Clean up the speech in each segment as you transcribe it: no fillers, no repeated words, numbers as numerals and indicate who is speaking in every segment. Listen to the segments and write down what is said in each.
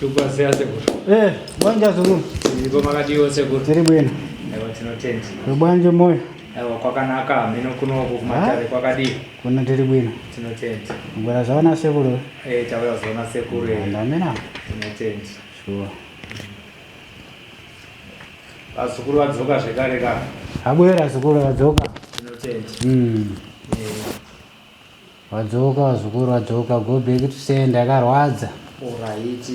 Speaker 1: Tikukwazia sekuru.
Speaker 2: Eh, bwanja sekuru.
Speaker 1: Tiripo makadiwo sekuru.
Speaker 2: Tiri bwino.
Speaker 1: Aiwa tinotenda.
Speaker 2: Bwanje moyo.
Speaker 1: Aiwa kwakanaka mino kunoku kumatare kwakadii?
Speaker 2: Kuno tiri bwino.
Speaker 1: Tinotenda.
Speaker 2: Ngwera zaona sekuru.
Speaker 1: Eh, tauya zoona sekuru. Eh.
Speaker 2: Ndamena.
Speaker 1: Tinotenda.
Speaker 2: Sure.
Speaker 1: Vazukuru vadzoka zvekare ka.
Speaker 2: Abwera zukuru vadzoka.
Speaker 1: Tinotenda. Eh.
Speaker 2: Vadzoka vazukuru vadzoka go back to sender yakarwadza.
Speaker 1: Alright.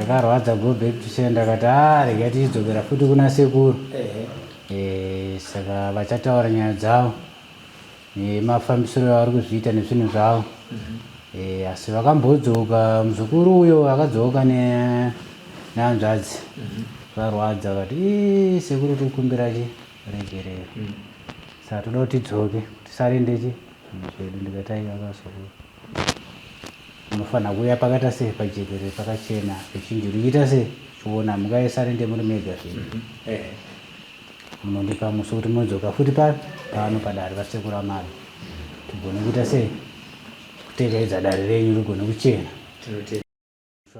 Speaker 2: Yakarwadza go back to sender akati ah rega tichidzokera futi kuna sekuru.
Speaker 1: Ehe.
Speaker 2: Eh, saka vachataura nyaya dzavo nemafambisiro avari kuzviita nezvinhu zvavo. Eh, asi vakambodzoka muzukuru uyo akadzoka ne nehanzvadzi varwadza vakati "Ii, sekuru tiri kukumbira chi regerero saka toda kuti tidzoke tisarende chi zvinhu zvedu ndikati aiwa kazukuru munofanira kuuya pakaita sei pajekerere pakachena vechinji richiita sei chiona mungaisarende muri mega zvenyu
Speaker 1: Ehe.
Speaker 2: munondipa musi kuti munodzoka futi pa pano padare pasekuru amari tigone kuita sei kutevedza dare renyu rigone kuchena
Speaker 1: Tinotenda.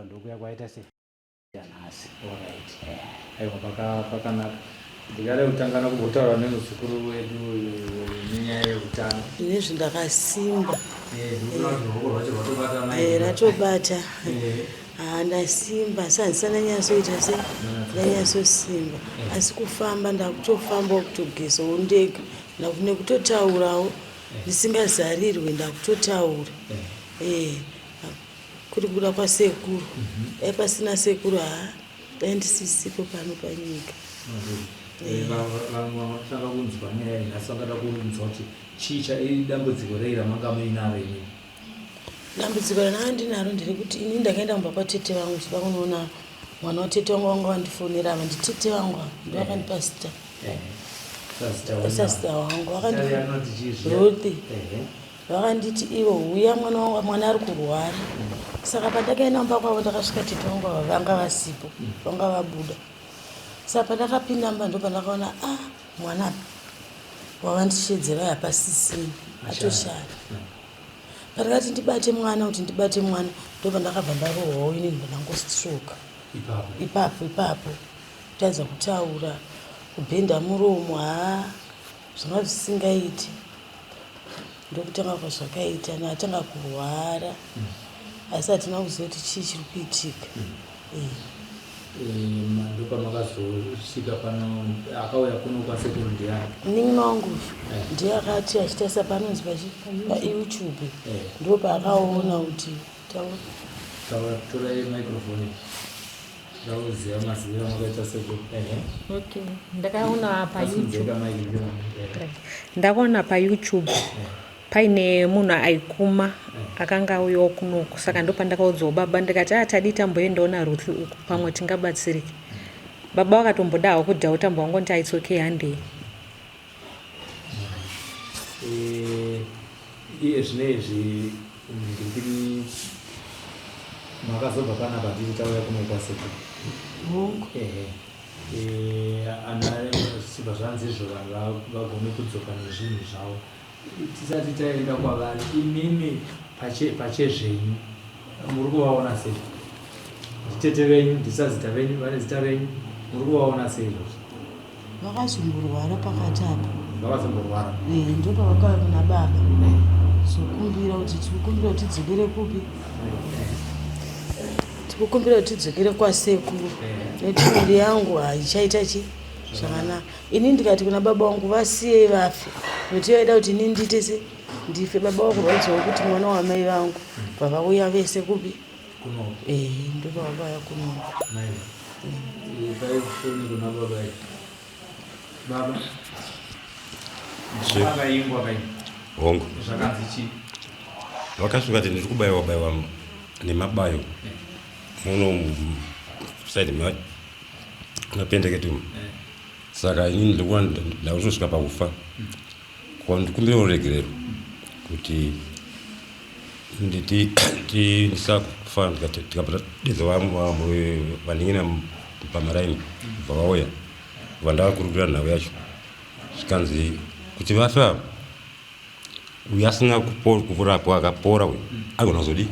Speaker 2: ndokuya kwaita sei nhasi
Speaker 1: Alright. Aiwa paka pakanaka. Ndingada kutanga nokumbotaura nemuzukuru wedu uyu nenyaya yeutano.
Speaker 3: Nezvi ndakasimba.
Speaker 1: Eh, ndikuona kuti ruoko rwacho rwatobata mai.
Speaker 3: Eh, ratobata.
Speaker 1: Eh.
Speaker 3: Ah, ndasimba asi handisana nyatsoita se ndanyatsosimba asi kufamba ndakutofambawo kutogezawo ndega nekutotaurawo ndisingazarirwe ndakutotaura eh kuri kuda kwasekuru dai pasina sekuru haa dai ndisisipo pano panyika
Speaker 1: Eh, vamwe vanotanga kunzwa nyaya iyi nhasi vangada kunzwa kuti chii chaidambudziko rei ramanga muinaro imini
Speaker 3: dambudziko randanga ndinaro nderekuti ini ndakaenda kumba kwatete vangu ndichida kunoona mwana watete vangu vanga vandifonera ava nditete vangu ava ndo vakandipa zita sazita wangu Ruth vakanditi ivo huya mwana wangu mwana ari kurwara saka pandakaenda mumba kwavo ndakasvika tete vangu ava vanga vasipo vanga vabuda saka pandakapinda mumba ndo pandakaona a ah, mwana wavandishedzera hapasisini atoshaya pandakati ndibate mwana kuti ndibate mwana ndo pandakabva ndarohwawo inini ndangostroka ipapo ipapo kutadza kutaura kubhenda muromo haa zvanga zvisingaiti ndokutanga kwazvakaita natanga kurwara asi hatina kuziva kuti chii chiri kuitika Eh.
Speaker 1: Ndopamakazosvika pano akauya kuno kwasekuru ndiani?
Speaker 3: Munin'ina wangu uyu ndiye akati achitarisa panonzi pachi payoutube ndo paakaona kuti taura
Speaker 1: Taura, torai microphone. Ndauziva maziviro amakaita sekuru. Ehe.
Speaker 4: Okay, ndakaona paYouTube.
Speaker 1: Asinzeka mic ndio. Ehe.
Speaker 4: Ndakaona paYouTube paine munhu aikuma akanga auyawo kunoku saka ndopandakaudzawo baba ndikati a tadii tamboendawo naRuth uku pamwe tingabatsirike. Baba vakatomboda havo kudhauta mbo vangonditi ah, it's okay handei.
Speaker 1: Eh, iye zvino izvi ndiri makazobva panapa titi tauya kuno kwasekuru.
Speaker 3: Hongu.
Speaker 1: Ehe. Eh, ana zvichibva zvanzi izvo vanhu vagone kudzoka nezvinhu zvavo. Tisati taenda kwavari, imimi pachezvenyu muri kuvaona sei? Nditete venyu, ndisazita venyu, vane zita renyu, muri kuvaona sei izvozvo?
Speaker 3: Vakazomborwara pakati apa.
Speaker 1: Vakazomborwara.
Speaker 3: Eh, ndopavakauya kuna baba. Zokumbira kuti tikukumbira kuti tidzokere kupi? Tikukumbira kuti tidzokere kwasekuru. Nekuti miviri yangu haichaita chi zvakanaka. Ini ndikati kuna baba vangu vasiyei vafe. Nekuti vaida kuti ini ndiite se ndife. Baba vakurwadziwa kuti mwana wamai vangu vavauya vese kupi?
Speaker 1: Kuno.
Speaker 3: Eh, ndopavakauya kuno.
Speaker 1: Mai. Ipai foni kuna baba iyi. Baba. Vakaingwa kai.
Speaker 5: Hongu.
Speaker 1: Zvakanzi chii?
Speaker 5: Vakasvika kuti ndiri kubaiwa baiwa nemabayo muno side mapendekete umu. Saka inini ndikuona ndakutosvika pakufa. Ko ndikumbire ruregerero kuti ndisakufa tikabva tadedza vamwe vanin'ina pamaraini bva vauya bva ndavakurukura nhau yacho zvikanzi kuti vafe ava uyu asina kurapwa akapora uyu agona kuzodii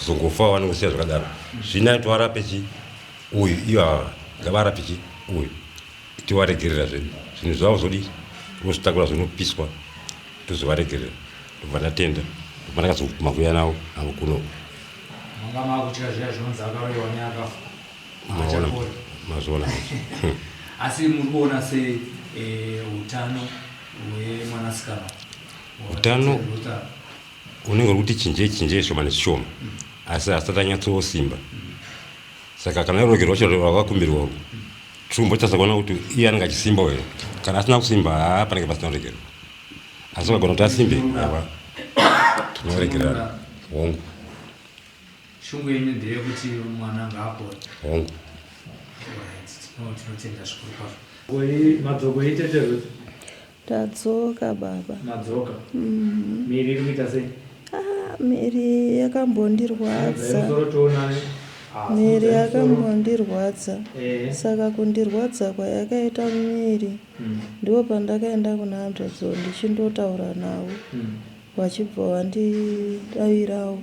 Speaker 5: Kuzongofa vanongosiya zvakadaro. Zvina tovarape chi uyu iyo ava ngavarape chi uyu tiwaregerera zvedu zvinhu zvavo zvodi vozvitakura zvinopiswa tozovaregerera ndobva ndatenda ndobva ndakazobvuma kuuya navo avo kuno.
Speaker 1: Manga makutya zviya zvinonzi akaroiwa neakafa.
Speaker 5: Maona mazviona.
Speaker 1: Asi muri kuona sei eh, utano hwemwanasikana?
Speaker 5: Utano unenge uri kuti chinjei chinjei zvishoma nezvishoma asi asati anyatsosimba saka kana ruregero rwacho rwakakumbirwa urwu tirikumbotarisa kuona kuti iye anenge achisimba here kana asina kusimba haa panenge pasina ruregero asi ukagona kuti asimbe aiwa tinoregerana hongu
Speaker 1: Shungu yenyu ndeyekuti mwana ngaapore.
Speaker 5: Hongu.
Speaker 1: Tinotenda zvikuru kwazvo. Madzoko ei tete Ruth?
Speaker 6: Tadzoka baba.
Speaker 1: Madzoka. Mm. Miri iri kuita sei?
Speaker 6: Ah, miri yakambondirwadza. Ah, miri yakambondirwadza. Eh. Saka kundirwadza kwayakaita miri mm. ndipo pandakaenda kuna hanzvadzi ndichindotaura navo. Mm. Vachibva vandidavirawo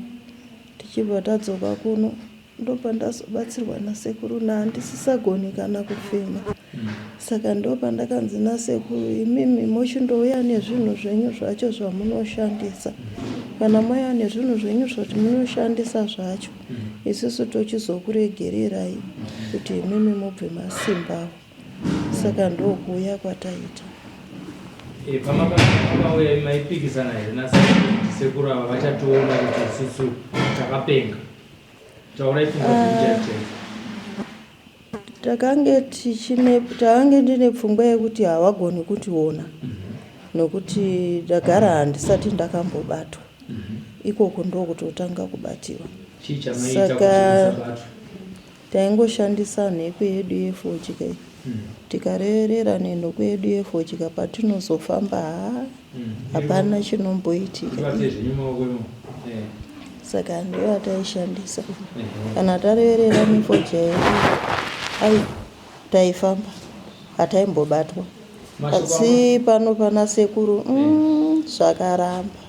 Speaker 6: tichibva tadzoka kuno ndopandazobatsirwa nasekuru nandisisagoni kana kufema saka ndopandakanzi nasekuru imimi mochindouya nezvinhu zvenyu zvacho zvamunoshandisa kana mauya nezvinhu zvenyu zvamunoshandisa zvacho isusu tochizokuregererai kuti imimi mubve masimbawo saka ndokuuya kwataita.
Speaker 1: E, pamakauya maipikisana here nasekuru ava vachatoona kuti isusu takapenga? Taurai pfungwa dzenyu chaidzo chaidzo.
Speaker 6: Takange tichine takange ndine pfungwa yekuti hawagoni kutiona nokuti ndagara handisati ndakambobatwa ikoko ndokutotanga kubatiwa.
Speaker 1: Chii chamaiita kuti
Speaker 6: Saka
Speaker 1: musabatwe?
Speaker 6: Taingoshandisa nhekwe yedu yefodya iyi tikareverera nenhokwe yedu yefodya patinozofamba haa hapana chinomboitika. Saka ndiyo yataishandisa kana tareverera nefodya yedu ai taifamba hataimbobatwa asi pano pana sekuru mm, zvakaramba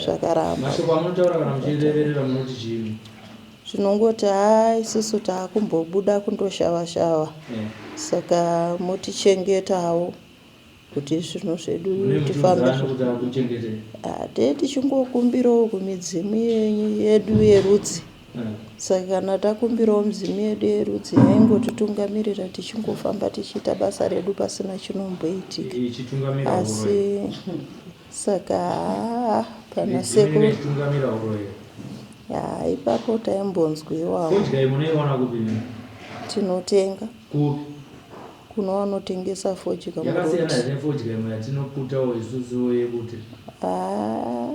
Speaker 6: zvakaramba.
Speaker 1: Mashoko amunotaura kana muchireverera munoti chii?
Speaker 6: Tinongoti haa isusu taakumbobuda kundoshava shava saka motichengetawo kuti zvinhu zvedu tifambe. Tee tichingokumbirawo kumidzimu yenyu yedu yerudzi saka kana takumbirawo midzimu yedu yerudzi yaingotitungamirira tichingofamba tichiita basa redu pasina chinomboitika asi Saka haa pana sekuru.
Speaker 1: Ichitungamira huroyi.
Speaker 6: Haa ipapo taimbonzwiwawo.
Speaker 1: Fodya iyi munoiwana kupi?
Speaker 6: Tinotenga.
Speaker 1: Kupi?
Speaker 6: Kuno vanotengesa fodya
Speaker 1: muroad. Yakasiyana here nefodya imwe yatinoputawo isusu yekuti?
Speaker 6: Haa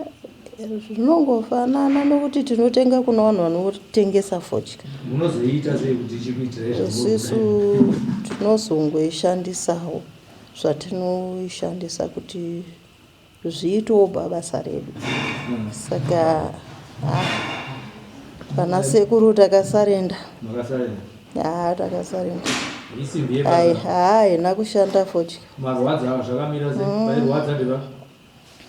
Speaker 6: zvinongofanana nokuti tinotenga kuna vanhu vanotengesa fodya.
Speaker 1: Munozoiita sei kuti ichikuitirai
Speaker 6: zvamunoda? Isusu tinozongoishandisawo. zvatinoishandisa kuti zviitewo basa redu saka pana sekuru takasarenda haa takasarenda ai haa haina kushanda fodya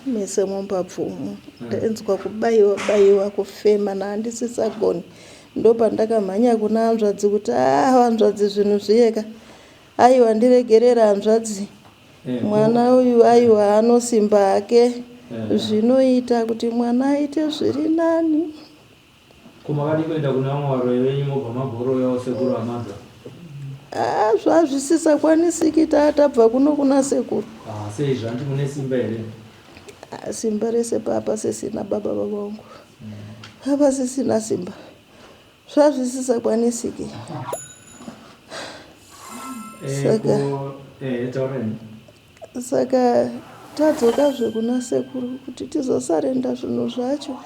Speaker 6: mese mumbabvu umu ndainzwa kubaiwa baiwa kufema naandisisagoni ndopandakamhanya kuna hanzvadzi kuti aa hanzvadzi zvinhu zviyeka Aiwa ndiregerere hanzvadzi mwana uyu aiwa anosimba hake zvinoita kuti mwana aite zviri nani.
Speaker 1: Ko makadii kuenda kune vamwe varoyi venyu mobva mabhoroyawo sekuru amabva?
Speaker 6: Ah, zvazvisisakwanisiki taa tabva kuno kuna sekuru.
Speaker 1: Ah, sei zvanti mune simba here?
Speaker 6: Ah, simba rese papa sisina baba baba vangu. Papa sisina simba. Zvazvisisakwanisiki.
Speaker 1: Eh,
Speaker 6: Saka
Speaker 1: eh,
Speaker 6: saka tadzokazve kuna sekuru kuti tizosarenda zvinhu zvacho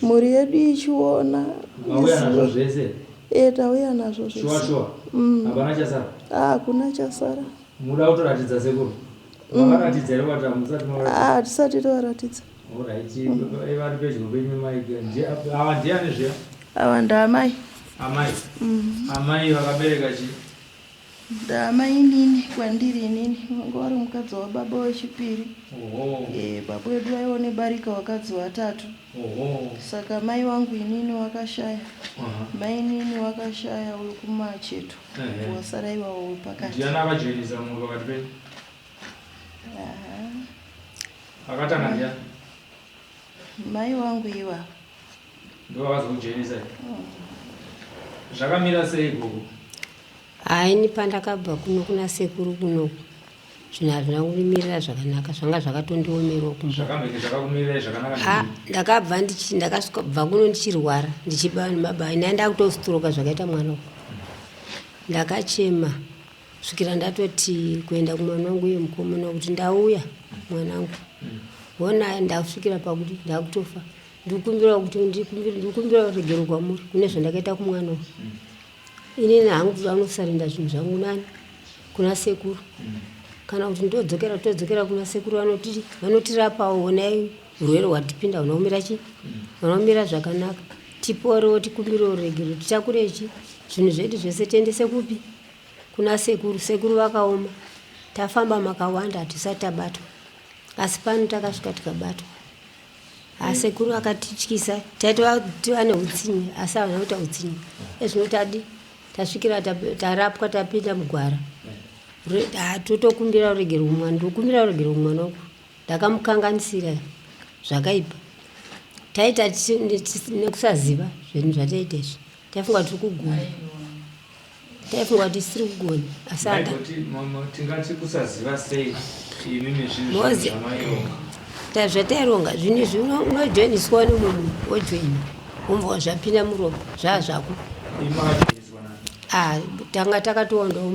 Speaker 6: mhuri yedu ichiona.
Speaker 1: Mauya nazvo zvese?
Speaker 6: E, tauya nazvo zvese.
Speaker 1: Shuwa shuwa? Mm. Hapana chasara?
Speaker 6: Ah, hakuna chasara.
Speaker 1: Muda kutoratidza sekuru? Makaratidza here kuti hamusati mavaratidza?
Speaker 6: Ah, tisati tovaratidza.
Speaker 1: Alright, vari pedyo penyu mai ava ndiani zviya?
Speaker 6: Ava ndaamai.
Speaker 1: Amai. Amai vakabereka chii?
Speaker 6: Ndamainini kwandiri inini vanga vari mukadzi wababa wechipiri. E, baba wedu vaiva nebarika vakadzi vatatu. Saka mai wangu inini wakashaya. Mainini wakashaya wekumacheto. Wasara iwawo wepakati.
Speaker 1: Ndiani akajoinisa mumwe pakati penyu? Akatanga ndiani?
Speaker 6: Mai wangu ivava.
Speaker 1: Ndovakazokujoinisa. Zvakamira sei gogo?
Speaker 7: Haa ini pandakabva kuno kuna sekuru kunoku zvinhu hazvina kundimirira zvakanaka zvanga zvakatondiomerawo kumba.
Speaker 1: Zvakambenge zvakakumirirai zvakanaka
Speaker 7: Ha
Speaker 1: ndezvipi?
Speaker 7: ndakabva ndichi ndakasvika bva kuno ndichirwara ndichibaiwa nemabayo ndanga ndakutostroka zvakaita mwana uyu. Ndakachema kusvikira ndatoti kuenda kumwana wangu uye mukomana kuti ndauya mwanangu. Hona ndasvikira pakuti ndakutofa. Ndikumbirawo kuti ndikumbirawo ruregero kwamuri kune zvandakaita kumwana uyu. Inini hangu vanosarenda zvinhu zvangu nani kuna sekuru kana kuti ndodzokera todzokera kuna sekuru vanoti vanotirapawo honai urwere hwatipinda huna kumira chi huna kumira zvakanaka tiporewo tikumbirewo ruregero titakure chi zvinhu zvedu zvese tiendese kupi kuna sekuru sekuru vakaoma tafamba makawanda hatisati tabatwa asi pano takasvika tikabatwa Asekuru akatityisa taitova ane utsinye asi havana kuita utsinye ezvino tadi tasvikira tarapwa tapinda mugwara totokumbira ruregero kumwana ndokumbira ruregero kumwana uku ndakamukanganisira zvakaipa taita nekusaziva zvinhu zvataita izvi taifunga tiri kugona taifunga kuti tisiri kugona asi ata
Speaker 1: tingati kusaziva sei imimi zvinhu
Speaker 7: zvamaironga zvataironga zvinhu izvi unojoiniswa nemumwe munhu wojoina womva zvapinda muropa zvaa zvako ah, tanga takatowandawo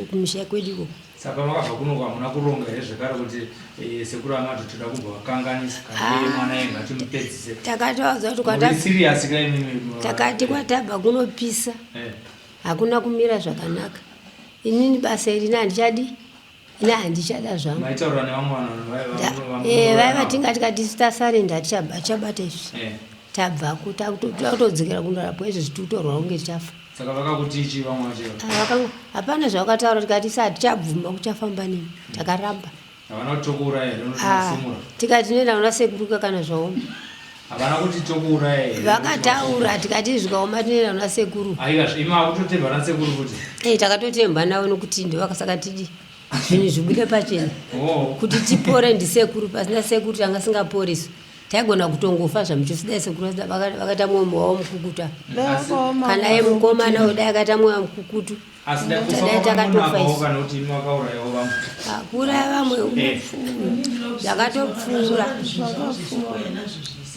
Speaker 7: kumisha kwedu ikoko
Speaker 1: Saka makabva kuno hamuna kuronga here zvekare kuti eh, sekuru amati toda kubva vakanganisa kana ah. iye mwana iye ngatimupedzise.
Speaker 7: Takatovaudza kuti kwata
Speaker 1: serious ka imimi.
Speaker 7: Takati kwatabva kunopisa. Eh. Hakuna kumira zvakanaka. Inini basa iri handichadi. Ini handichada zvangu.
Speaker 1: Maitaura nevamwe vanhu
Speaker 7: vaiva eh vaiva tingati kati tasarenda hatichabata izvi. Eh. Tabvako takutodzokera kundorapwa izvi zvitutorwa kunge tichafa.
Speaker 1: Saka vakakutii chii vamwe vacho?
Speaker 7: Ah, hapana zvavakataura tikati sa hatichabvuma kuchafamba nemi takaramba.
Speaker 1: Havana kuti tokuuraya here unosimura?
Speaker 7: Ah, tikati tinoenda kuna sekuruka kana zvaoma.
Speaker 1: Havana kuti tokuuraya here?
Speaker 7: Vakataura tikati zvikaoma tinoenda kuna sekuru.
Speaker 1: Aiwa imi makutotemba na sekuru futi?
Speaker 7: Eh takatotemba navo nokuti ndovakasaka tidi zvinhu zvibude pachena.
Speaker 1: Oh.
Speaker 7: Kuti tipore ndisekuru pasina sekuru tanga singaporiswi. Taigona kutongofa zvamuchose dai sekuru vakaita mwoyo wavo mukukuta kana iye mukomana uyo dai akaita mwoyo mukukutu
Speaker 1: dai
Speaker 7: takatofa isu kuuraya vamwe eh. zvakatopfuura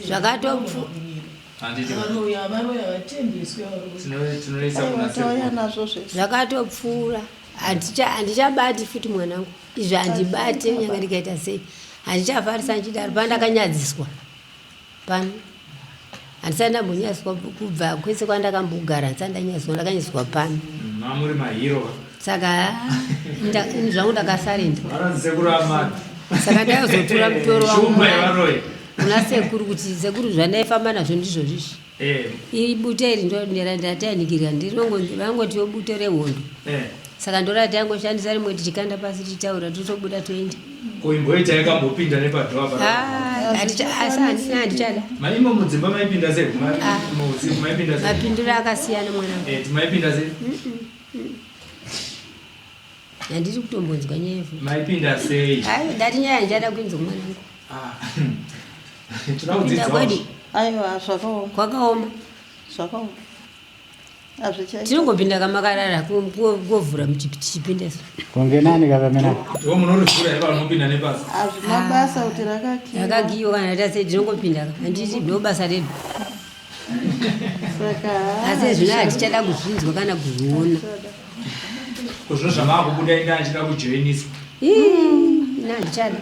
Speaker 7: zvakatopfuura zvakatopfuura handichabati futi mwanangu izvi handibate nyange ndikaita sei handichafarisa ndichidaro pandakanyadziswa pano handisati ndambonyadziswa kubva kwese kwandakambogara handisati ndanyadziswa ndakanyadziswa pano
Speaker 1: mamuri mahiro
Speaker 7: saka ini zvangu ndakasarenda saka ndaizotora mutoro wangu kuna sekuru kuti sekuru zvandaifamba nazvo ndizvo zvizvi eh. iri bute iri ndonderandatayanikirira ndirinongoti bute rehondo eh. Saka ndorati angoshandisa rimwe tichikanda pasi tichitaura totobuda toenda.
Speaker 1: Ko imboita yakambopinda nepadhoa
Speaker 7: pa. Ah, asi handina handichada.
Speaker 1: Maimo mudzimba maipinda sei? Ah. Muusiku maipinda
Speaker 7: sei? Mapindiro akasiyana mwana.
Speaker 1: Eh, maipinda sei?
Speaker 7: Handiri kutombonzwa nyaya futi.
Speaker 1: Maipinda sei?
Speaker 7: Hayi, ndati nyaya handichada kuinzwa mwana wangu.
Speaker 1: Ah. Tinoda kudzidzawo.
Speaker 6: Aiwa, zvakaoma.
Speaker 7: Kwakaoma.
Speaker 6: Zvakaoma.
Speaker 7: Tinongopinda kamakarara kovhura tichipinda isu.
Speaker 2: Kunge nani kavamena?
Speaker 1: Ndiwo munorivhura here vanopinda nepasi?
Speaker 6: Hazvina basa kuti rakakiwa.
Speaker 7: Rakakiwa kana raita sei tinongopinda ka. Handiti ndo basa redu.
Speaker 6: Saka
Speaker 7: asi zvino hatichada kuzvinzwa kana kuzviona.
Speaker 1: Ko zvino zvamaakubuda inda achida kujoiniswa.
Speaker 7: Ina handichada.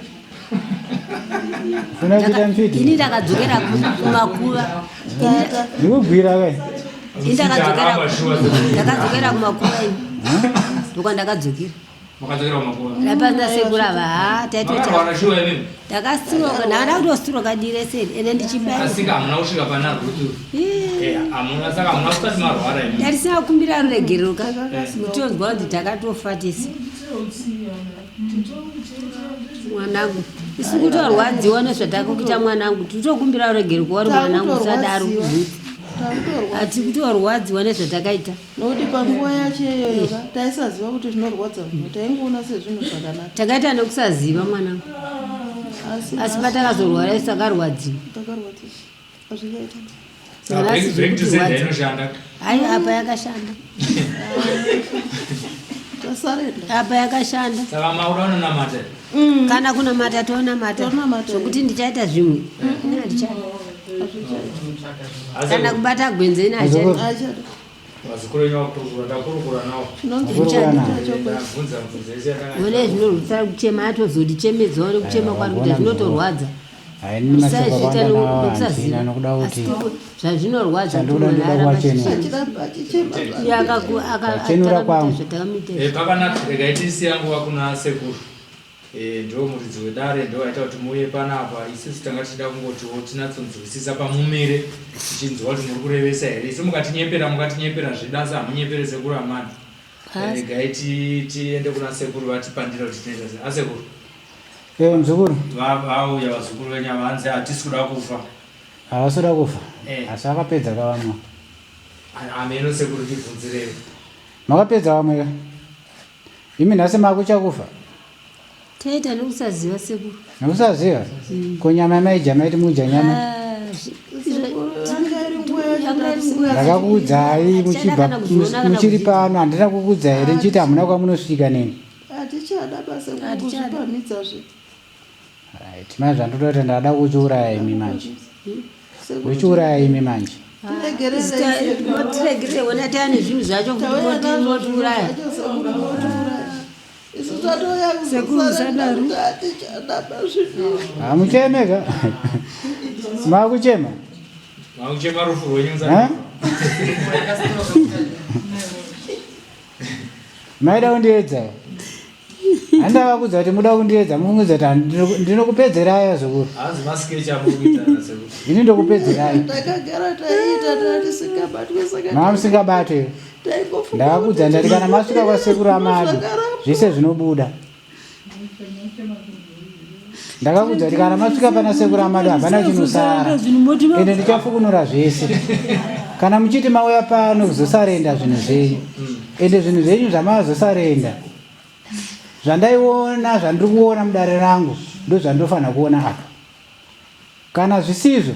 Speaker 7: Ini ndakadzokera kumakuva.
Speaker 2: Ndikugwira kai.
Speaker 7: Ini ndakadzokera ndakadzokera kumakuva ini. Ndokwandakadzokera.
Speaker 1: Makadzokera kumakuva.
Speaker 7: Ndapanda sekuru ava ha taitoti.
Speaker 1: Makarwara shuwa imimi.
Speaker 7: Ndakasiroka ndakada kutosiroka dire seri ende ndichibaya.
Speaker 1: Asika hamuna kusvika pana Ruth.
Speaker 7: Ii.
Speaker 1: Eh, hamuna saka hamuna kusati marwara imi.
Speaker 7: Tarisina kukumbira ruregerero ka kutonzwa kuti takatofa tese. Mwanangu, isu kutorwadziwa nezvatakakuita mwanangu, titokumbira ruregerero kwauri mwanangu, usadaro kuzuti. Ati kutorwadziwa nezvatakaita.
Speaker 6: Nokuti panguva yacho iyoyo ka taisaziva kuti zvinorwadza munhu, taingoona sezvinhu zvakanaka.
Speaker 7: Takaita nekusaziva mwanangu. Asi patakazorwara isu takarwadziwa.
Speaker 6: Takarwadziwa. Hazvichaita.
Speaker 1: Saka back to sender inoshanda.
Speaker 7: Hayi apa yakashanda.
Speaker 6: Tasarenda.
Speaker 7: Apa yakashanda.
Speaker 1: Saka makuda unonamata.
Speaker 7: Kana kunamata tonamata. Zvokuti ndichaita zvimwe. Ini handichada. Kana kubata gwenzi ini handichada.
Speaker 1: Vazukuru venyu vakurukura, ndakurukura navo. Ndabvunza mibvunzo yese yatanga.
Speaker 7: One zvinorwisa kuchema atozotichemedzawo nekuchema kwari kuita zvinotorwadza.
Speaker 2: Haini mashoko
Speaker 7: Usazviita
Speaker 2: akawanda nawo
Speaker 7: nokusaziva.
Speaker 2: handina nokuda kuti
Speaker 7: Asi zvazvinorwadza kuti
Speaker 2: Chandoda
Speaker 7: munhu
Speaker 2: ndoda
Speaker 7: aramba
Speaker 2: kuwachenura.
Speaker 6: Achiramba achichema.
Speaker 7: Iye
Speaker 2: Kuwachenura kwangu.
Speaker 7: zvatakamita
Speaker 1: Eh, pakanaka regai tisiya nguva kuna sekuru. Eh, ndo muridzi wedare ndo aita kuti muuye panapa isusu tanga tichida kungotiwo tinatsonzwisisa pamumire tichinzwa kuti muri kurevesa here isu mukatinyepera mukatinyepera zvedasa hamunyepere sekuru amana.
Speaker 7: Asi.
Speaker 1: Regai tiende kuna sekuru vatipandira kuti tinoita sei. Asekuru.
Speaker 2: Eh, muzukuru.
Speaker 1: Vauya vazukuru venyu ava hanzi hatisi kuda kufa.
Speaker 2: Havasi kuda kufa.
Speaker 1: Eh.
Speaker 2: Asi vakapedza ka vamwe.
Speaker 1: Ameno sekuru tibvunzirei.
Speaker 2: Makapedza vamwe ka? Imi nhasi makucha kufa.
Speaker 7: Taita nekusaziva sekuru.
Speaker 2: Nekusaziva? Ko nyama yamaidya maiti mudya nyama? Ndakakuudzai muchibva muchiri pano handina kukuudzai here ndichiti hamuna kwamunosvika neni.
Speaker 6: Hatichada basa kuzvipamhidzazve.
Speaker 2: Right, manje zvandoda kuti ndada kuchiuraya imi manje. Kuchiuraya imi manje.
Speaker 7: Tiregerere wona taya nezvinhu zvacho kuti motiuraya.
Speaker 6: Isu tatouya
Speaker 7: Sekuru
Speaker 6: kuzosarenda
Speaker 7: musadaro.
Speaker 6: kuti hatichada bazvinhu.
Speaker 2: Hamucheme ka? Makuchema?
Speaker 1: Makuchema rufu rwenyu
Speaker 2: Eh? Maida kundiedza. Handakakuudza kuti muda kundiedza, mufungiza kuti ndinokupedzerai vazukuru.
Speaker 1: Hanzi masikechi amuri kuita nasekuru.
Speaker 2: Ini ndokupedzerai.
Speaker 6: Takagara taiita tatisingabatwe saka
Speaker 2: Mama musingabatwe.
Speaker 6: taingofunga
Speaker 2: Ndakakuudza ndati kana masvika kwasekuru Amadu zvese zvinobuda. Ndakakuudza kuti kana masvika pana sekuru Amadu hapana chinosara. Ende ndichafukunura zvese. Kana muchiti mauya pano kuzosarenda zvinhu zvenyu. Ende zvinhu zvenyu zvamazosarenda zvandaiona zvandiri kuona mudare rangu ndozvandofanira kuona apa. Kana zvisizvo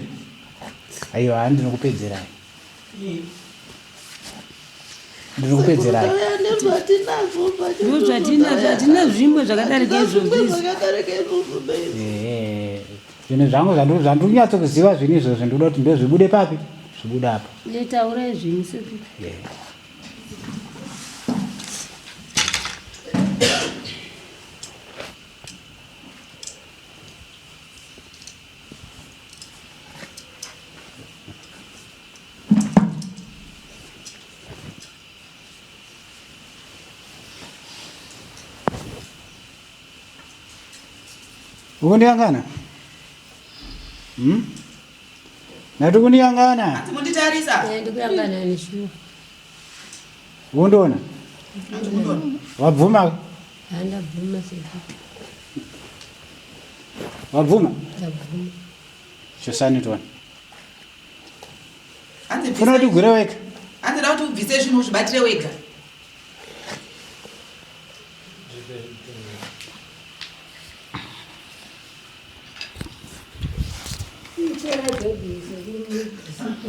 Speaker 2: aiwa handinokupedzerai. Ndinokupedzerai.
Speaker 6: Tauya nezvatinazvo zvacho.
Speaker 7: Ndozvatinazvo hatina zvimwe zvakadarika izvozvo izvi.
Speaker 6: Zvakadarika izvozvo baby.
Speaker 2: Ehe, zvinhu zvangu zvandiri kunyatsokuziva zvinhu izvozvo ndinoda kuti ndozvibude papi zvibude apa.
Speaker 7: Taurai zvinhu sekuru.
Speaker 2: Yeah. Ukundiyangana? Ndati kundiyangana.
Speaker 8: Munditarisa.
Speaker 7: Eh, ndikuyangana neshuwa.
Speaker 2: Ukundiona? Wabvuma?
Speaker 7: Handabvuma sekuru.
Speaker 2: Wabvuma?
Speaker 7: Ndabvuma.
Speaker 2: Chosani tione.
Speaker 8: Hanzi
Speaker 2: Funa kuti ugwire wega.
Speaker 8: Hanzi da kuti ubvise zvinhu uzvibatire wega.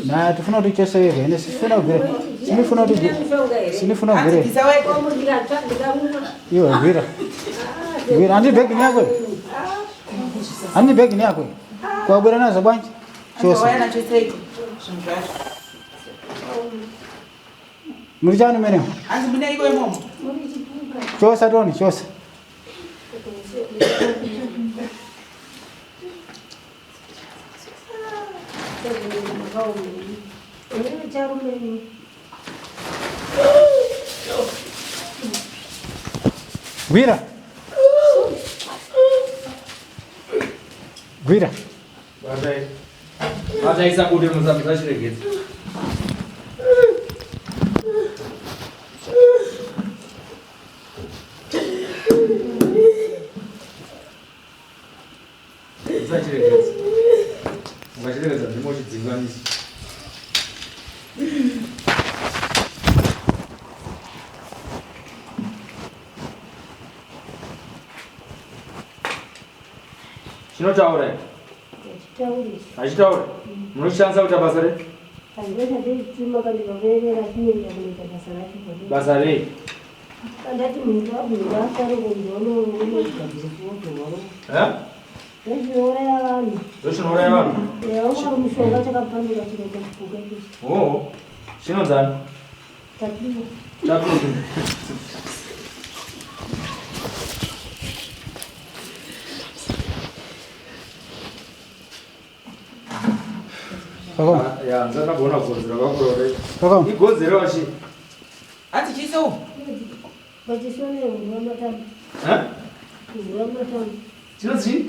Speaker 2: Na tifuna kuti uchese wega ende sifuna kugwira. Sinifuna kuti ugwire. Sinifuna
Speaker 8: Hanzi
Speaker 2: kugwira.
Speaker 8: bvisa wega.
Speaker 2: Iwe gwira. Gwira handi bhegi yako. Handi bhegi yako. Kwagwira nazo bwanji.
Speaker 8: Hanzi
Speaker 2: Chose.
Speaker 8: wauya nacho seiko zvinhu zvacho.
Speaker 2: Muri chani mene?
Speaker 8: Hanzi muneiko imomo.
Speaker 2: Chose toni chose. Gwira. Gwira.
Speaker 1: Batai. Batai sabude musachiregedza. Usachiregedza. Ukachiregedza ndimo chidzinganisi. Chinotaura here? Hachitauri. Munochishandisa kuita basa rei? Basa rei?
Speaker 7: Andati munhu wabvunza asarungu unogadzira chiwotorwa.
Speaker 1: Eh?
Speaker 7: Ndochinouraya vanhu.
Speaker 1: Ndochinouraya vanhu?
Speaker 7: Eh, ungari mushonga chakapanduka chikaita chipuka ichi.
Speaker 1: Oh. Chinonzani?
Speaker 7: Tapiwa.
Speaker 1: Tapiwa. Ya, ndakagona gonzo rakakurore. Igonzo rewachi.
Speaker 8: Hanzi chiise umu.
Speaker 7: Vachishona hura matamba.
Speaker 1: Eh?
Speaker 7: Hura matamba.
Speaker 1: Chinonzi?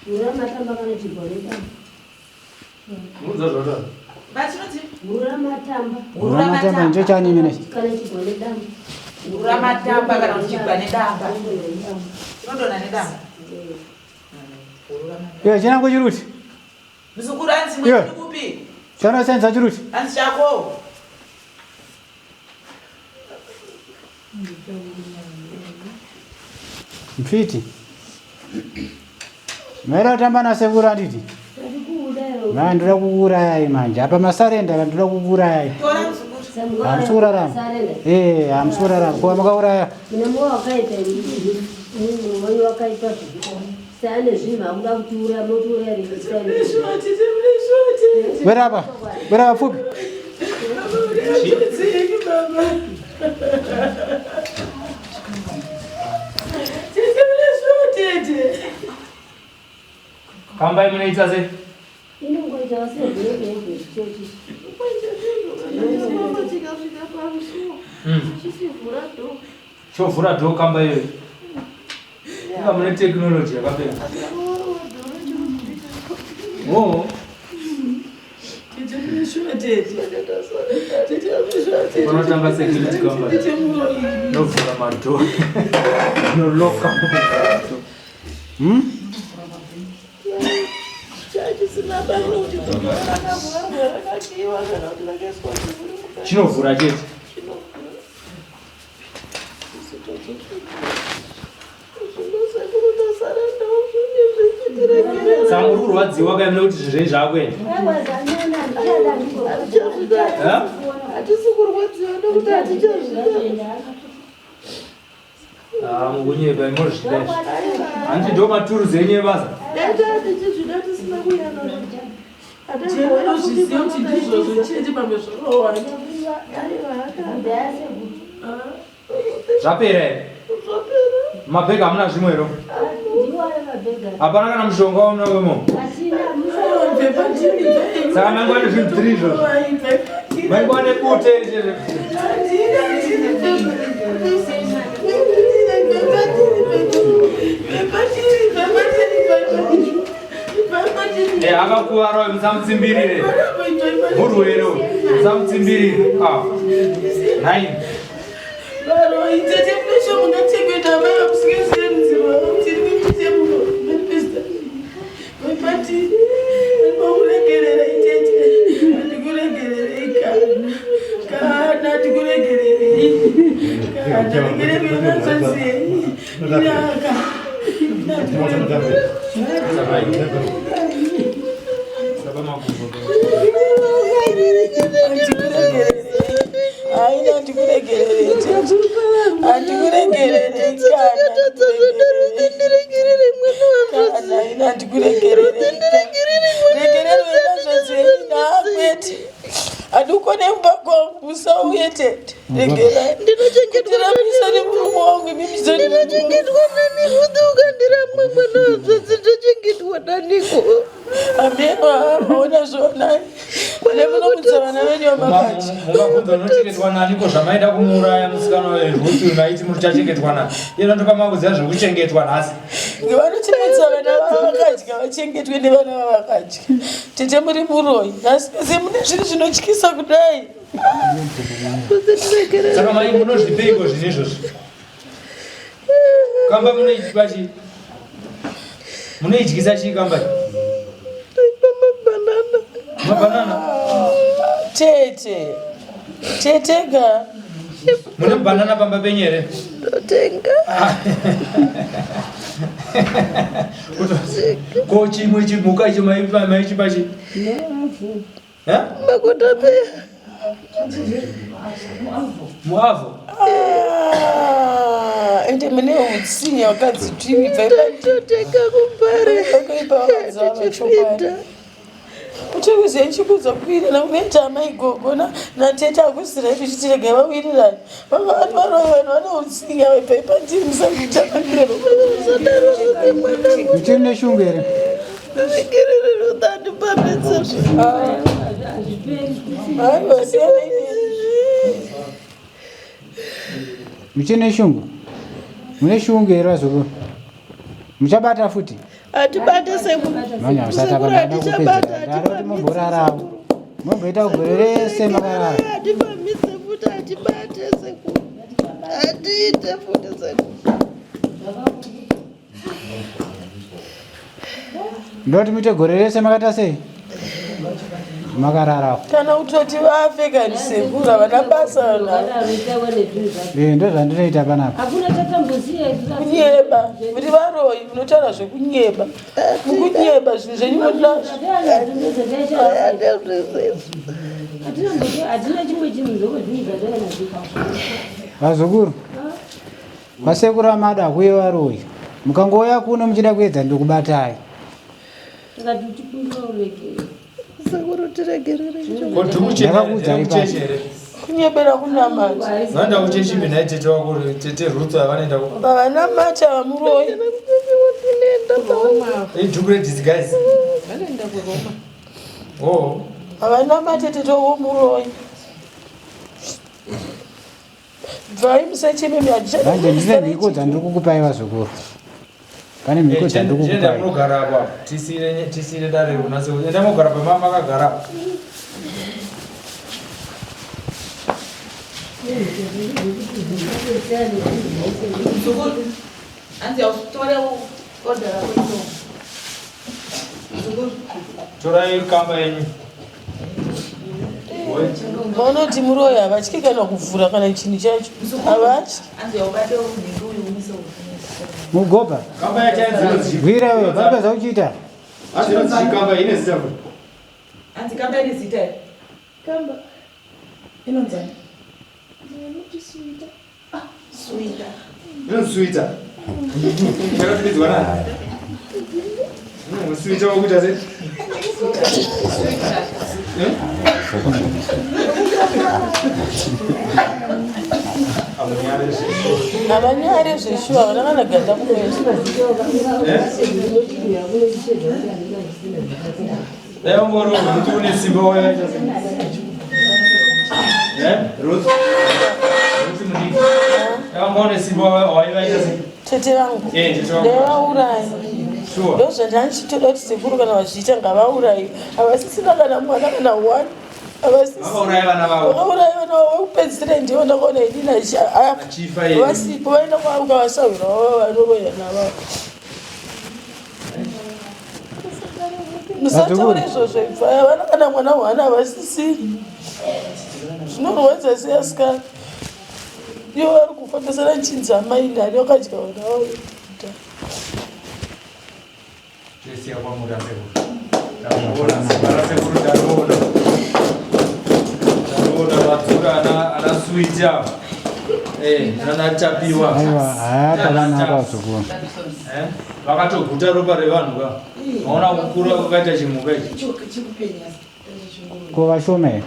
Speaker 7: Hura matamba kana chigwa netamba.
Speaker 1: Unonzwa zvataura.
Speaker 8: Vachinonzi?
Speaker 7: Hura matamba.
Speaker 2: Hura matamba ndicho chani mine.
Speaker 7: Kana chigwa nedamba.
Speaker 8: Hura matamba kana kuti chigwa nedamba. Chinodonha nedamba.
Speaker 2: Iwe chinango chiruti.
Speaker 8: Muzukuru hanzi
Speaker 2: Iwe.
Speaker 8: mwechiri kupi?
Speaker 2: Chanosenza chiruti.
Speaker 8: Hanzi chako.
Speaker 2: Mfiti. Maida kutamba nasekuru anditi? Ma ndoda kukuurayai manje. Apa masarenda apa ndoda kukuurayai.
Speaker 8: Tora muzukuru.
Speaker 2: Hamusi kurarama. Eh, hamusi kurarama. Kuva makauraya.
Speaker 7: Mune moyo wakaita mwoyo wakaita saane zvinhu akuda kutiuraya motiuraya
Speaker 2: Wera apa. Wera apa pfupi.
Speaker 1: Kambai munoita sei?
Speaker 7: Inongoita sezvinenge
Speaker 6: Chikasvika pamusuwo chisivhura dho.
Speaker 1: Chovhura dhoo kamba iyoyo. Inga mune technology yakapera. Oh. Panotanga security company. Novhura madhoo. Noloka.
Speaker 2: Hmm?
Speaker 6: Chachisina basa kuti dhoo rakavharwa rakakiyiwa kana kuti rakaiswa chivuri mukati.
Speaker 1: Chinovhura chete. Saka muri kurwadziwa kai mune kuti zvinhu zvenyu zvaakuenda. Eh?
Speaker 6: Hatisi kurwadziwa nekuti hatichazvida.
Speaker 1: Ah, mukunyepa mozvida izvi. Hanzi ndo maturuzi enyu ebasa.
Speaker 6: Dai taa tichizvida tisina kuyanana.
Speaker 3: Tinozviziva kuti ndizvozvo chete pamwe zvorowa.
Speaker 1: Zvapera here? Mabhegi hamuna zvimwe here? Hapana kana mushonga waunawo imomo. Saka mangu ane zvinhu 3 izvozvo. Mangu ane bute iri. Eh, akakuvara uyu musamutsimbirire. Murwere uyu musamutsimbirire. Ah. Nine.
Speaker 3: Haina ndikuregerere tete. Handikuregerere kana. Haina ndikuregerere. Regererwe nazvadzenyu Handikukone kumba kwangu musauye tete. Regerai. Ndinochengetwa nemurume wangu imi
Speaker 6: Ndinochengetwa nani Ruth ukandiramwa mwana wanzvadzi ndochengetwa naniko?
Speaker 3: Ameno amaona zvonani. Nemunomutsa vana venyu vamakadya.
Speaker 1: Mungabvunza unochengetwa nani ko zvamaida kumuuraya musikana weRuth maiti muchachengetwa nani? Iye ndopa makuziva zvekuchengetwa nhasi.
Speaker 3: Vanochengetsa vana vavakadya vachengetwe nevana vavakadya. Tete muri muroyi. Nhasi mese mune zvinhu zvinotyisa kudai.
Speaker 1: Saka mai munozvipeiko zvinhu izvozvi? Kamba munoipa chii? Munoidyisa chii kamba?
Speaker 6: Mabanana.
Speaker 1: Mabanana.
Speaker 3: Tete. Tete ga.
Speaker 1: Mune banana pamba penyu here?
Speaker 6: Ndotenga.
Speaker 1: Ko chimwe chimhuka icho maichipa chii? Eh?
Speaker 6: Makotapeya.
Speaker 1: Muavho.
Speaker 3: Ah, ende mune utsinye wakadzi twimi
Speaker 6: Ndotenga kumbare.
Speaker 3: Pakaipa vakadzi ava chokwadi. Uchikuziva ndichikuudza kuwirirana kunoita amai gogo natete hakusira tichiti regai vawirirane. Vanga vari varoyi vanhu vane utsinye ava ibvai pandiri musanditangamira.
Speaker 2: Uchiri neshungu here?
Speaker 3: Aiwa siyanai
Speaker 2: Muchiri neshungu? Mune shungu here vazukuru? Muchabata futi?
Speaker 6: Hatibate sekuru.
Speaker 2: Manya musati
Speaker 6: Sekuru
Speaker 2: apa ndada kupedzera.
Speaker 6: hatichabata
Speaker 2: Ndada kuti mumborarawo. Mumboita gore rese makarara.
Speaker 6: Hatipamhise futi hatibate sekuru. Hatiite futi sekuru.
Speaker 2: Ndoti muite gore rese makaita sei? Makararawo.
Speaker 3: Kana kutoti vafe kani sekuru havana basa vanhu.
Speaker 2: Eh, ndozvandinoita panapa.
Speaker 7: Hakuna tatamboziya isu.
Speaker 3: Kunyeba, muri varoyi munotaura zvekunyeba. Mukunyeba zvinhu zvenyu munazvo.
Speaker 7: Hatina chimwe chinhu zvoko zvinhu zvatava nazvo.
Speaker 2: Vazukuru. Vasekuru amada kuye varoyi. Mukangouya kuno muchida kuedza ndokubatai.
Speaker 7: Tikati utikumbira uregere.
Speaker 6: Sekuru tiregerere.
Speaker 1: Ko dhuku
Speaker 2: Ndakakuudzai
Speaker 1: kuchechi here?
Speaker 3: Kunyebera kunamata.
Speaker 1: Vanoenda kuchechi ipi nhai tete wako tete Ruth vanoenda ku
Speaker 3: Vanamata vamuroyi.
Speaker 1: Idhuku redisguise.
Speaker 8: Vanoenda kuRoma.
Speaker 1: Oh.
Speaker 3: Havanamate tete womuroyi. Bvai musacheme
Speaker 2: Manje ndine mhiko dzandiri kukupai vazukuru. Pane mhiko dzandiri
Speaker 1: Chienda
Speaker 2: kukupai.
Speaker 1: munogara apa. Tisire tisire dare unase. Enda munogara pamama makagara.
Speaker 8: Mzukuru, hanzi ausitore order rako ito. Mzukuru.
Speaker 1: Torai kamba yenyu.
Speaker 3: Vanoti muroyi havatyi kana kuvhura kana chinhu chacho. Havatyi.
Speaker 8: Hanzi aubate unhingi uyu umise uyu.
Speaker 2: Mugopa.
Speaker 1: Kamba yachainzi
Speaker 2: Gwira wewe, papa zvakuchiita.
Speaker 1: Asi kamba ine zita futi.
Speaker 8: Hanzi kamba ine zita here?
Speaker 6: Kamba.
Speaker 8: Inonzani?
Speaker 6: Inoti suita.
Speaker 8: Suita.
Speaker 1: Inonzi suita. Yakatumidzwa nani? Suita wakuita sei? Eh?
Speaker 3: Havanyare zveshuwa havana kana ganda kumeso.
Speaker 1: Dai wangori kuti une simba waivaita sei? Eh? Ruth. Ruth mudiki. Dai wanga une simba waivaita sei?
Speaker 3: Tete vangu.
Speaker 1: Eh, tete vangu.
Speaker 3: Ndaivauraya.
Speaker 1: Sure.
Speaker 3: Ndozvandandichitoda kuti sekuru kana vazviita ngavaurayi. Havasisina kana mwana kana one.
Speaker 1: Vakauraya vana vavo.
Speaker 3: Vakauraya vana vavo vekupedzisira ndivo ndakaona inini
Speaker 1: Achifa iye.
Speaker 3: vasipo vaenda kwavo ukavasahwira vavo vanoroya navavo. Musataura izvozvo ibvai havana kana mwana hwana havasisiri. Zvinorwadza sei asikana. Ivo vari kufa ndosara nchinzi amai ndani vakadya vana vavo.
Speaker 1: Tesiya kwamuri asekuru. Tamuona simba rasekuru tariona. Tariona vadzura ana ana sweet ava. Eh, nana tapiwa.
Speaker 2: Aiwa, haya pakanaka vazukuru.
Speaker 1: Eh? Vakatoguta ropa revanhu ka. Maona kukura kwakaita chimhuka ichi.
Speaker 8: Chikupenya.
Speaker 2: Ko vashoma here?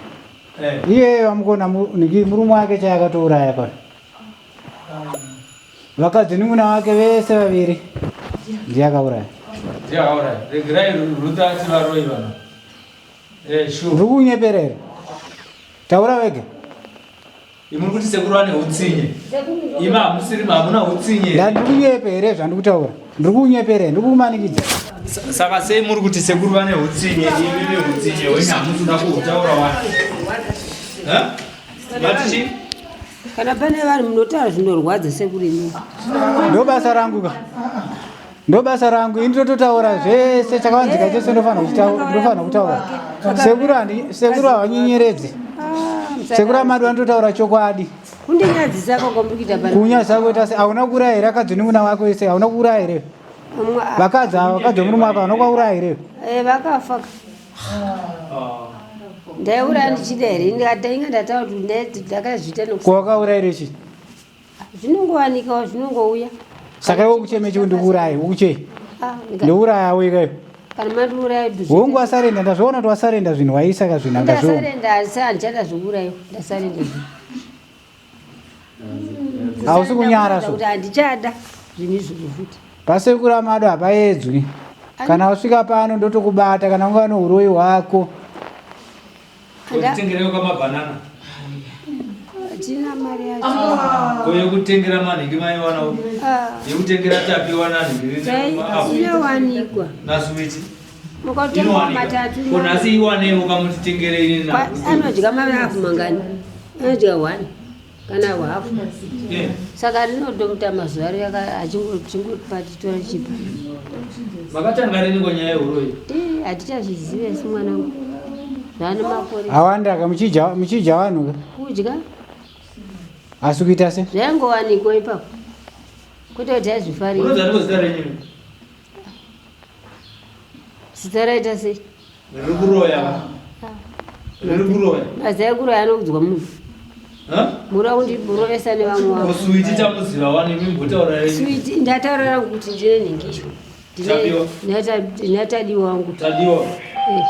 Speaker 1: Eh.
Speaker 2: Iye vamukona niki murume wake chaakatouraya kwa. Vakadzi nimuna wake vese vaviri. Ndiye akauraya.
Speaker 1: Ndiye akauraya. Regerai Ruth ati varoyi vanhu. Eh, sure.
Speaker 2: Ndiri kukunyepera here? Taura wega.
Speaker 1: Imuri kuti sekuru vane utsinye. Imi hamusiri hamuna utsinye.
Speaker 2: Ndandiri kunyepa here zvandiri kutaura? Ndiri kukunyepera here? Ndiri kukumanikidza.
Speaker 1: Saka sei muri kuti sekuru vane utsinye imi neutsinye hwenyu hamusi kuda kuhutaura wani? Mati chii?
Speaker 7: Kana pane vanhu munotaura zvinorwadza sekuru imi.
Speaker 2: Ndobasa rangu ka. Ndobasa rangu ini ndototaura zvese chakavanzika chese ndofanira kutaura. Sekuru handi sekuru havanyenyeredzi.
Speaker 7: Ah,
Speaker 2: Sekuru amadu anototaura chokwadi.
Speaker 7: Kundinyadzisa kwako muri kuita pano.
Speaker 2: Kunyadzisa kuita se hauna kuuraya here akadzi wako wese hauna kuuraya here? Vakadzi ava vakadzi vemurume wako hauna kuvauraya here?
Speaker 7: Eh, vakafa. Ndaiuraya ndichida here? Ndinga ndataura kuti ndakazviita
Speaker 2: nokuti. Ko wakauraya here chii?
Speaker 7: Zvinongowanikawo zvinongouya.
Speaker 2: Saka iwe ukucheme chii ndikuuraye ukuchei?
Speaker 7: Ah,
Speaker 2: Ndouraya weka iwe.
Speaker 7: Kana mandiuraya
Speaker 2: Hongu wasarenda ndazviona kuti wasarenda zvinhu waisa ka zvinhu
Speaker 7: andazviona. Ndasarenda asi handichada zvekuurayiwa ndasarenda zvinhu.
Speaker 2: Hausi kunyara so.
Speaker 7: Kuti handichada zvinhu izvozvo futi.
Speaker 2: Pasekuru amado hapaedzwi. Kana wasvika pano ndotokubata kana ungava neuroyi hwako.
Speaker 1: Kutengera kamabhanana.
Speaker 7: Hatina mari yacho.
Speaker 1: Ko yekutengera manhingi maiwana
Speaker 7: ah.
Speaker 1: Yekutengera tapiwa nanhingi.
Speaker 7: Inowanikwa.
Speaker 1: Nasuwiti.
Speaker 7: Mukatenga matatu.
Speaker 1: Ko nhasi iwanei ukamutitengere ini
Speaker 7: na. Anodya mavhafu mangani? Anodya one kana hafu.
Speaker 1: Eh.
Speaker 7: Saka rinotomuta mazuva ari achingopa titora chipa.
Speaker 1: Makatanga rini ko nyaya yehuroyi?
Speaker 7: Eh, hatichazvizive asi mwanangu. Zvane makore.
Speaker 2: Awanda ka muchidya muchidya vanhu ka.
Speaker 7: Kudya.
Speaker 2: Asi kuita se?
Speaker 7: Zvaingowanikwa ipapo. Kwete kuti aizvifarira.
Speaker 1: Unozariko zita renyu?
Speaker 7: Zita raita sei?
Speaker 1: Riri kuroya. Riri kuroya.
Speaker 7: Mazai kuroya anoudzwa munhu. Mura kundirovesa nevamwe
Speaker 1: wavo. Suwiti tamuziva wani mimbotaura
Speaker 7: renyu. Suwiti ndataura rangu kuti ndine nhingisho. Ndine tadiwa wangu.
Speaker 1: Tadiwa.
Speaker 7: Eh.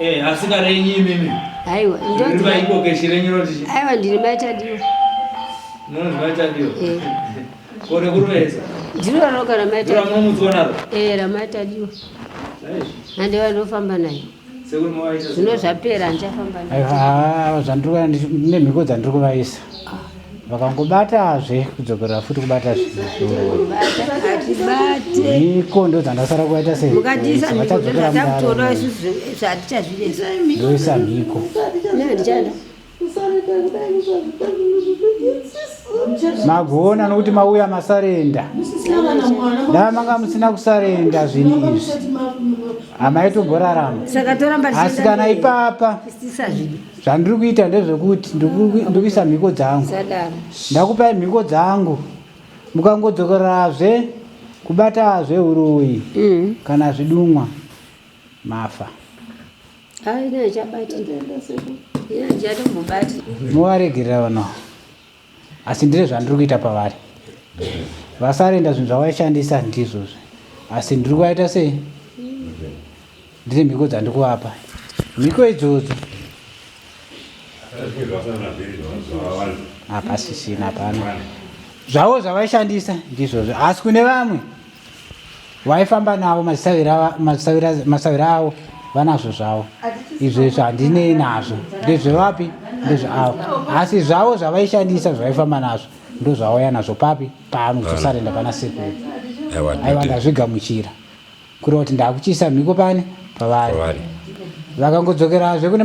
Speaker 1: Eh, asi karenyu imimi.
Speaker 7: Aiwa,
Speaker 1: ndiri maikokeshi renyu roti.
Speaker 7: Aiwa, ndiri mai Tadiwa.
Speaker 1: Munonzi mai Tadiwa.
Speaker 7: Eh.
Speaker 1: Kore kurovesa.
Speaker 7: Ndiro roga ramai
Speaker 1: Tadiwa. Ndiro naro.
Speaker 7: Eh, ramai Tadiwa. Hande vanofamba naye. Zvino zvapera handichafamba
Speaker 2: naye. Ah, zvandiri nemhiko dzandiri kuvaisa. Vakangobatazve kudzokerera futi kubata
Speaker 7: zvinhu.
Speaker 2: Mhiko ndo dzandasara kuvaita sei?
Speaker 7: Mukatiisa mhiko dzatakutoona isusu hatichazviresa.
Speaker 2: Ndoisa mhiko.
Speaker 7: Handichada.
Speaker 2: Magona nokuti mauya masarenda. Dai manga musina kusarenda zvinhu izvi hamaitomborarama.
Speaker 7: Saka toramba
Speaker 2: Asi kana ipapa zvandiri kuita ndezvekuti ndiri kuisa mhiko dzangu. Ndakupai mhiko dzangu mukangodzokerazve kubatazve uroyi kana zvidumwa mafa. Muvaregerera vanhu asi ndine zvandiri kuita pavari vasarenda zvinhu zvavaishandisa ndizvozvo asi ndiri kuvaita sei ndine mhiko dzandiri kuvapa mhiko idzodzo hapasisina hapana zvavo zvavaishandisa ndizvozvo asi kune vamwe Vaifamba navo masavira avo vanazvo zvavo izvo izvo handinei nazvo ndezvevapi ndezveavo asi zvavo zvavaishandisa zvavaifamba nazvo ndozvauya nazvo papi pano kuzosarenda pana sekuru aiwa ndazvigamuchira kureva kuti ndakuchiisa mhiko pani pavari vakangodzokerazve kune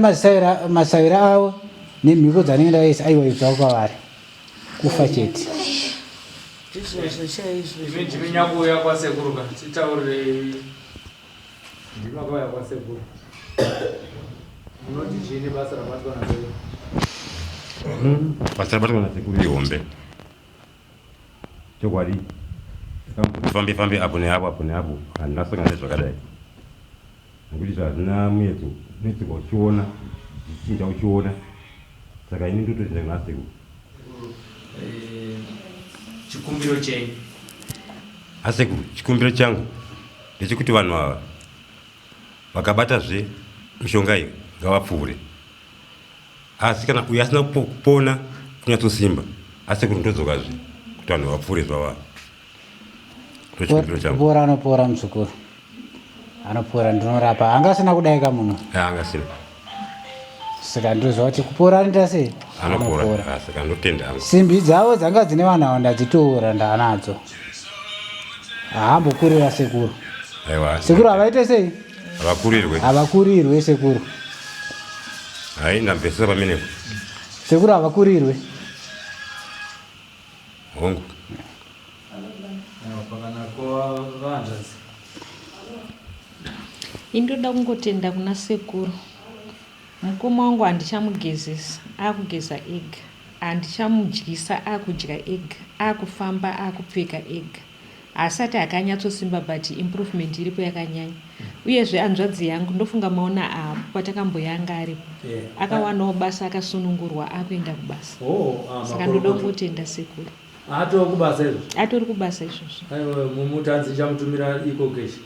Speaker 2: masavira avo nemhiko dzanenge ndavaisa aiwa izvo zvavo kwavari kufa chete
Speaker 3: Ndizvozvo chaizvo.
Speaker 1: Imi ndimi nyakuuya kwasekuru ka titaurirei ndimi makauya kwasekuru munoti chii nebasa rabatwa nasekuru?
Speaker 5: Basa rabatwa nasekuru ihombe chokwadi fambe fambe apo neapo apo neapo handina kusangana nezvakadai nekuti zvazvina muedzo unoitirwa uchiona zvichinja uchiona saka ini ndototenda kuna sekuru
Speaker 1: eh, chikumbiro chenyu
Speaker 5: asekuru chikumbiro changu ndechekuti vanhu ava vakabatazve mishonga iyo ngavapfuure asi kana uyo asina kupona kunyatsosimba asekuru ndodzokazve kuti vanhu vapfuure zvava
Speaker 2: Kupora anopora muzukuru. Anopora ndinorapa. Anga asina kudai ka munhu.
Speaker 5: Anga asina.
Speaker 2: Saka ndinoziva kuti kupora anoita sei?
Speaker 5: Anopora. Ah, saka ndotenda hangu.
Speaker 2: Simbi dzavo dzanga dzine vanhu avo ndadzitora ndaanadzo. Haambokurira sekuru.
Speaker 5: Aiwa.
Speaker 2: Sekuru havaite sei?
Speaker 5: Havakurirwe.
Speaker 2: Havakurirwe sekuru.
Speaker 5: Hai ndamvesesa pamenepo.
Speaker 2: Sekuru havakurirwe.
Speaker 5: Hongu.
Speaker 4: Indoda kungotenda kuna sekuru. Mukoma wangu handichamugezesa akugeza ega. Handichamudyisa akudya ega. Akufamba akupfeka ega. Haasati akanyatsosimba but improvement iripo yakanyanya. Uyezve hanzvadzi yangu ndofunga maona apo patakamboya anga aripo.
Speaker 1: Yeah.
Speaker 4: Akawanawo basa akasunungurwa akuenda kubasa.
Speaker 1: Oh, ah,
Speaker 4: Saka ndoda
Speaker 1: makorokoto.
Speaker 4: kungotenda sekuru.
Speaker 1: Atova kubasa izvozvo.
Speaker 4: Atori kubasa izvozvo.
Speaker 1: Aiwa mumutanzi chamutumira iko keshi.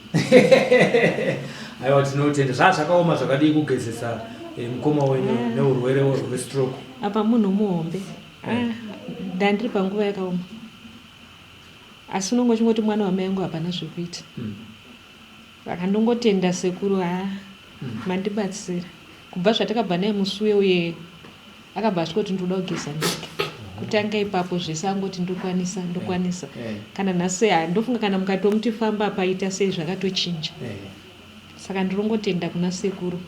Speaker 1: Aiwa tinotenda. Zvaa zvakaoma zvakadii kugezesa eh, mukoma wenyu neurwere hwestroke.
Speaker 4: Apa munhu muhombe. Ah, ndandiri panguva yakaoma. Asi unonge uchingoti mwana wamai angu hapana zvekuita. Saka ndongotenda sekuru haa mandibatsira. Kubva zvatakabva naye musi uye uye akabva asvika kuti ndinoda kugeza ndega. Kutanga ipapo zvese angoti ndokwanisa ndokwanisa. Kana nhasi haa ndofunga kana mukatomuti famba apa ita sei zvakatochinja. Saka ndinongotenda kuna sekuru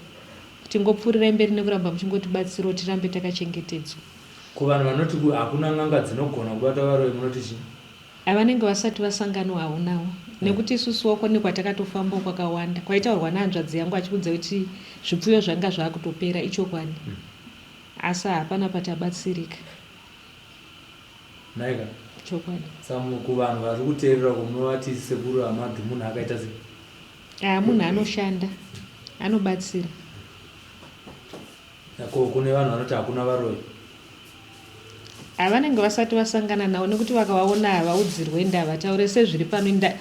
Speaker 4: kuti ngopfuurirai mberi nekuramba muchingotibatsirawo tirambe takachengetedzwa.
Speaker 1: Kuvanhu vanoti hakuna n'anga dzinogona kubata varoyi munoti chii?
Speaker 4: Avanenge vasati vasangano haunawo nekuti isusuwo kune kwatakatofambawo kwakawanda kwaitaurwa nehanzvadzi yangu achiudza kuti zvipfuyo zvanga zvakutopera ichokwadi asi hapana patabatsirika.
Speaker 1: Nhaika.
Speaker 4: Chokwadi.
Speaker 1: Sa kuvanhu vari kuteerera uko munovati sekuru Amadu munhu akaita sei?
Speaker 4: Ah, munhu anoshanda anobatsira.
Speaker 1: Ko kune vanhu vanoti hakuna varoyi?
Speaker 4: Havanenge vasati vasangana navo nekuti vakavaona havaudzirwe ende havataure sezviri pano nda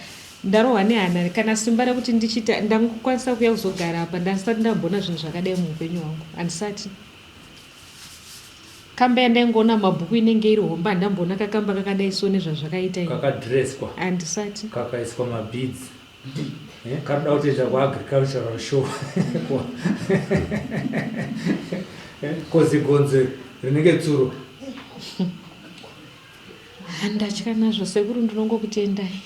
Speaker 4: ndarohwa nehana kana simba rekuti ndichiita ndangokwanisa kuuya kuzogara apa ndasati ndamboona zvinhu zvakadai muupenyu hwangu handisati kamba yandaingoona mabhuku inenge iri hombe handamboona kakamba kakadai so nezvazvakaita ini
Speaker 1: Kakadreswa.
Speaker 4: Handisati.
Speaker 1: Kakaiswa mabeads. Eh, kanoda kutoita kuagricultural show eh, kozi gonzo rinenge tsuro.
Speaker 4: Ndatya nazvo sekuru, ndinongokutendai.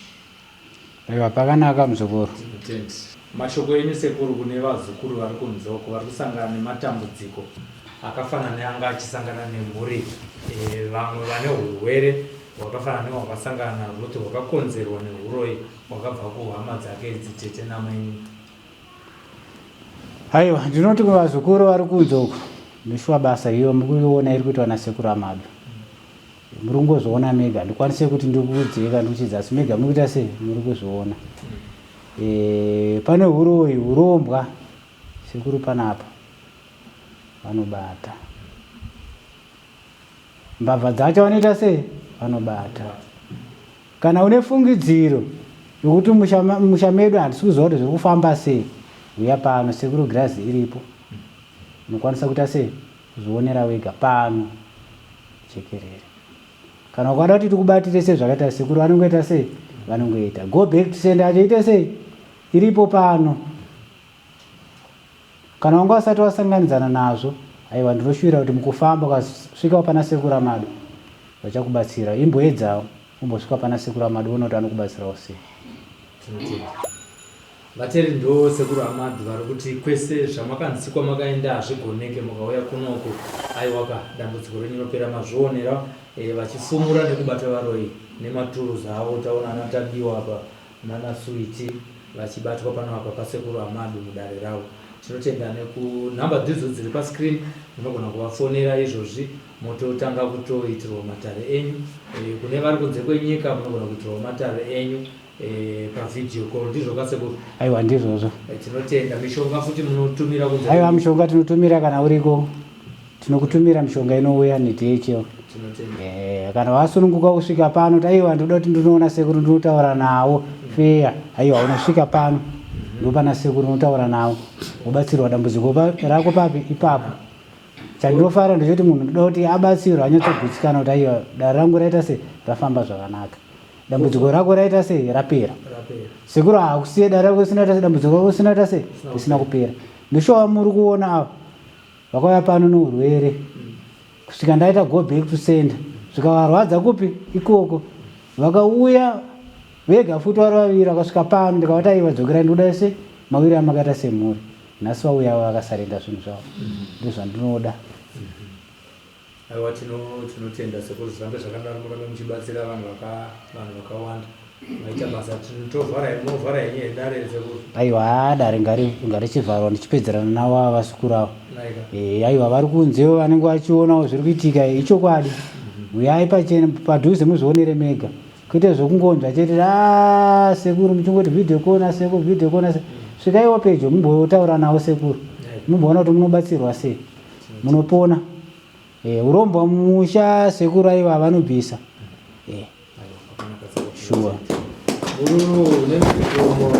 Speaker 2: Aiwa pakanaka muzukuru.
Speaker 1: Tinotenda. Mashoko enyu sekuru kune vazukuru vari kunze uko vari kusangana nematambudziko akafanana neanga achisangana nemhuri eh, vamwe vane hurwere hwakafanana nehwakasangana naRuth hwakakonzerwa nehuroyi Wakabva kuhama dzake idzi tete namainini.
Speaker 2: Aiwa ndinoti kuvazukuru vari kunze uku ndoshuwa basa iyo muri kuiona iri kuitwa nasekuru Amadu. Muri kungozviona mega handikwanise kuti ndikuudzei kana ndikuchidza asi mega muri kuita sei muri kuzviona. E, pane huroyi hurombwa sekuru panapa vanobata. Mbavha dzacho vanoita sei vanobata. Kana une fungidziro yokuti musha, musha medu handisi kuziva kuti zviri kufamba sei, huya pano, sekuru girazi iripo. Unokwanisa kuita sei? Kuzvionera wega pano jekerere. Kana ukada kuti tikubatire sezvakaita sekuru vanongoita sei? Vanongoita. Go back to sender yacho ite sei? Iripo pano. Kana wanga usati wasanganidzana nazvo, aiwa ndinoshuvira kuti mukufamba ukasvikawo pana sekuru Amadu vachakubatsira. Imboedzawo umbosvika pana sekuru Amadu uone kuti vanokubatsirawo sei.
Speaker 1: Tinotenda. Vateri ndo sekuru Amadu vari kuti kwese zvamakanzi kwamakaenda hazvigoneke mukauya kunoku aiwaka dambudziko renyu rinopera mazvionera e, vachifumura nekubata varoyi nematuruzi avo taona ana Tabiwa apa Nana Sweety vachibatwa pano apa pasekuru Amadu mudare ravo. Tinotenda neku number ndidzo dziri pa screen munogona kuvafonera izvozvi mototanga kutoitirwa matare enyu. E, kune vari kunze kwenyika munogona kuitirwa matare enyu e, pa video call ndizvo ka sekuru?
Speaker 2: Aiwa ndizvozvo.
Speaker 1: E, tinotenda mishonga futi munotumira kunze.
Speaker 2: Aiwa mishonga tinotumira kana uriko. Tinokutumira mishonga inouya neDHL. Eh, kana wasununguka kusvika pano kuti aiwa ndoda kuti ndinoona sekuru ndinotaura nawo feya aiwa unosvika pano ndopana sekuru unotaura nawo wobatsirwa dambudziko rako papi ipapo chandinofara ndechekuti munhu ndoda kuti abatsirwe anyatsogutsikana kuti aiwa dare rangu raita sei rafamba zvakanaka dambudziko rako raita sei rapera sekuru hakusiye dare rako risina kuita sei dambudziko rako risina kuita sei risina kupera ndoshuwa muri kuona ava. Vakauya pano nourwere kusvika ndaita go back to center, zvikavarwadza kupi ikoko. Vakauya vega futi vari vaviri, vakasvika pano ndikavati aiwa dzokerai ndikuda se mawiri amakaita semhuri. Nhasi vauya vakasarenda zvinhu zvavo, ndozvandinoda.
Speaker 1: Aiwa tinotenda sekuru, zvirambe zvakadaro, murambe muchibatsira vanhu vanhu vakawanda. Maita basa, tovhara munovhara henyu here dare sekuru?
Speaker 2: Aiwa dare ngarichivharwa ndichipedzerana navo ava vasekuru ava. Aiwa vari kunzewo vanenge vachionawo zviri kuitika, ichokwadi. Uyai pachena padhuze muzvionere mega, kwete zvekungonzwa chete a sekuru muchingoti video kona sekuru, video kona sekuru. Svikaiwo pedyo mumbotaura navo sekuru, mumboona kuti munobatsirwa sei, munopona. Urombwa mumusha sekuru aiwa vanobvisa. Shuwa.
Speaker 1: Ururu nemutomo.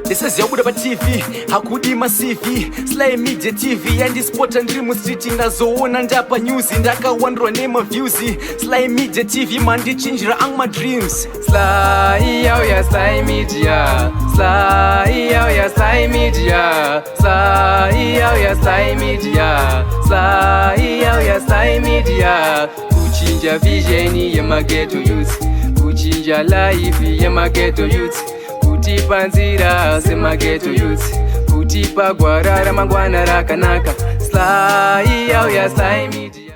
Speaker 9: Ndisaziva kubuda paTV hakudi maCV. Sly Media TV yandispota ndiri mustreet, ndazoona ndapa news, ndakawandirwa nemaviews. Sly Media TV mandichinjira ang madreams. Sly yauya, Sly Media, Sly yauya, Sly Media, Sly yauya, Sly Media, Sly yauya, Sly Media. Kuchinja vision yemaghetto youth, kuchinja life yemaghetto youth, kutipa nzira semaghetto youth, kutipa gwara ramangwana rakanaka. Sly yauya, Sly Media.